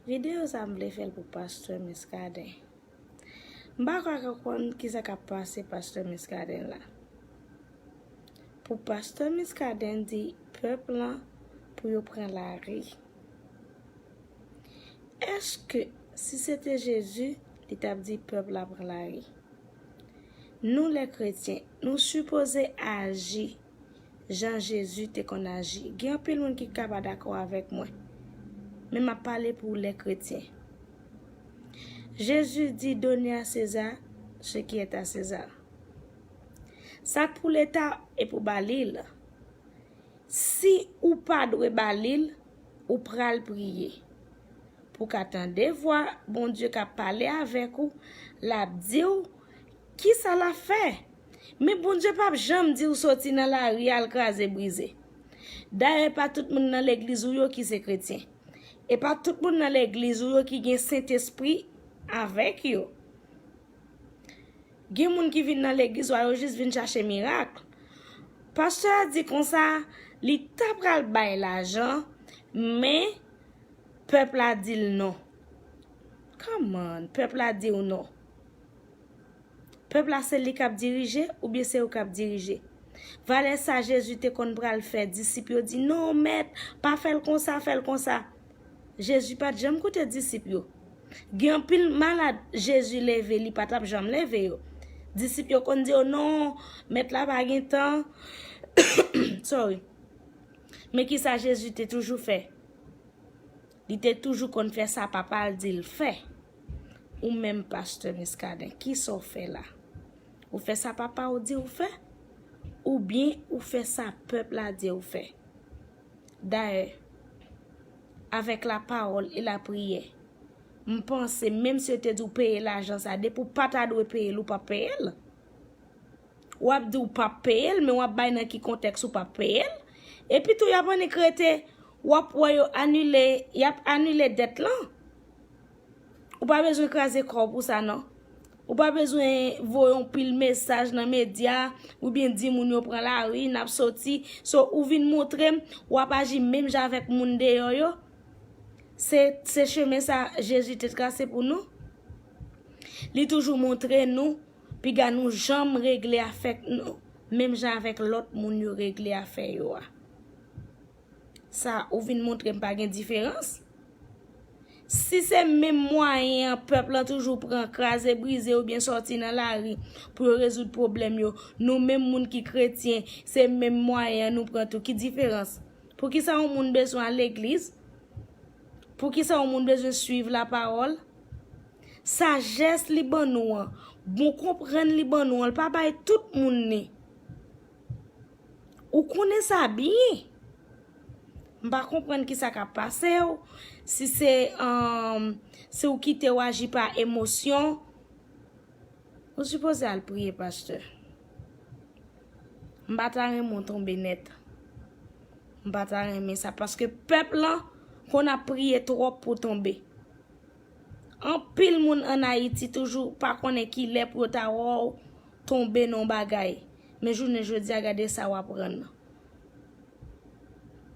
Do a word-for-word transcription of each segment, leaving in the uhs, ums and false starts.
Videyo sa a m vle fè l pou Pastè Muscadin. M pa ka konprann kisa k ap pase Pastè Muscadin la. Pou Pastè Muscadin di pèp lan pou yo pran lari. Èske si se te Jezi, li t ap di pèp la pran lari? Nou lè kretyen, nou sipoze aji jan Jezi te konn aji. Gen anpil moun ki ka pa dakò avèk mwen, men m ap pale pou lè kretyen. Jezi di, done a Seza se ki èt a Seza. Sa k pou Leta e pou ba li l. Si ou pa dwe ba li l, ou pral priye. Pou w ka tande vwa Bondye k ap pale avèk ou, l ap di w kisa l ap fè. Men Bondye p ap janm di w soti nan lari al kraze brize. Dayè, pa tout moun nan legliz ou yo ki se kretyen. E pa tout moun nan legliz ou yo ki gen Sentespri avèk yo. Gen moun ki vin nan legliz ou a, yo jis vin chache mirak. Pastè a di konsa, li ta pral bay lajan, men pèp la di l non. Kòman pèp la di w non? Pèp la se li k ap dirije oubyen se ou k ap dirije? Valè sa Jezi te konn pral fè, disip yo di, non, mèt, pa fè l konsa, fè l konsa. Jezi pa t janm koute disip yo. Gen anpil malad Jezi leve, li pa t ap janm leve yo. Disip yo konn di yo, non, mèt la pa gen tan. Sorry. Men kisa Jezi te toujou fè? Li te toujou konn fè sa papa l di l fè. Ou menm, Pastè Muscadin, kisa w fè la? Ou fè sa papa w di w fè? Oubyen ou fè sa pèp la di w fè? Dayè, avèk lapawòl e lapriyè, m panse, menm si yo te di w peye lajan sa, depi w pa ta dwe peye l, ou p ap peye l. W ap di w p ap peye l, men w ap bay nan ki kontèks ou p ap peye l. Epi tou, y ap annik rete, w ap wè yo anile, y ap anile dèt lan. Ou pa bezwen kraze kò w pou sa, non. Ou pa bezwen voye yon pil mesaj nan medya, oubyen di moun yo pran lari, n ap soti. So, ou vin montre m, w ap aji menm jan avèk moun deyò yo. Se, se chemen sa Jezi te trase pou nou. Li toujou montre nou, piga nou janm regle afè nou, menm jan avèk lòt moun yo regle afè yo a. Sa ou vin montre m pa gen diferans? Si se menm mwayen an pèp lan toujou pran, kraze brize oubyen sòti nan lari pou yo rezoud pwoblèm yo, nou menm moun ki kretyen, se menm mwayen an nou pran tou. Ki diferans? Poukisa yon moun bezwen al legliz? Poukisa yon moun bezwen swiv lapawòl? Sajès li ban nou an, bon konprann li ban nou an, li pa bay tout moun li. Ou konnen sa byen. M pa konprann kisa k ap pase w. Si se, um, si w kite w aji pa emosyon, ou sipoze al priye, pastè. M pa ta renmen w tonbe nèt. M pa ta renmen sa, paske pèp lan konn ap priye twòp pou tonbe. Anpil moun ann Ayiti toujou pa konnen kilè pou yo ta wè w tonbe nan yon bagay. Men jounen jodi a, gade sa w aprann.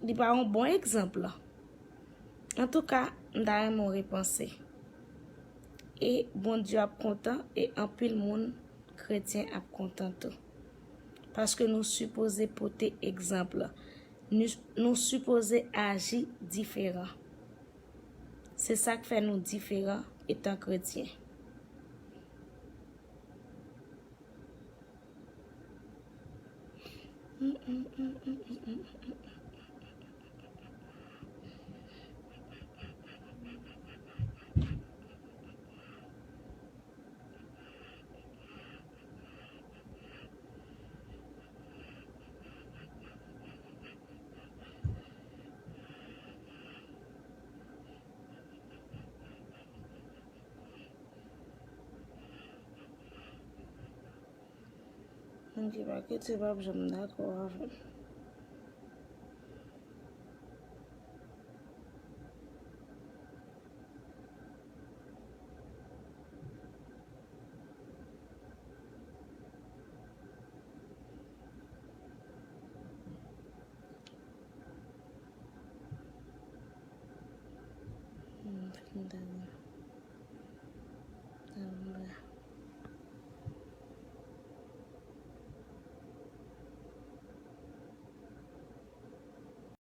Li pa yon bon egzanp. Antouka, m ta renmen w repanse. E Bondye ap kontan, e anpil moun kretyen ap kontan tou. Paske nou sipoze pote egzanp. Nou, nou sipoze aji diferan. Se sa k fè nou diferan etan kretyen. Moun ki pa kretyen p ap janm dakò avè m.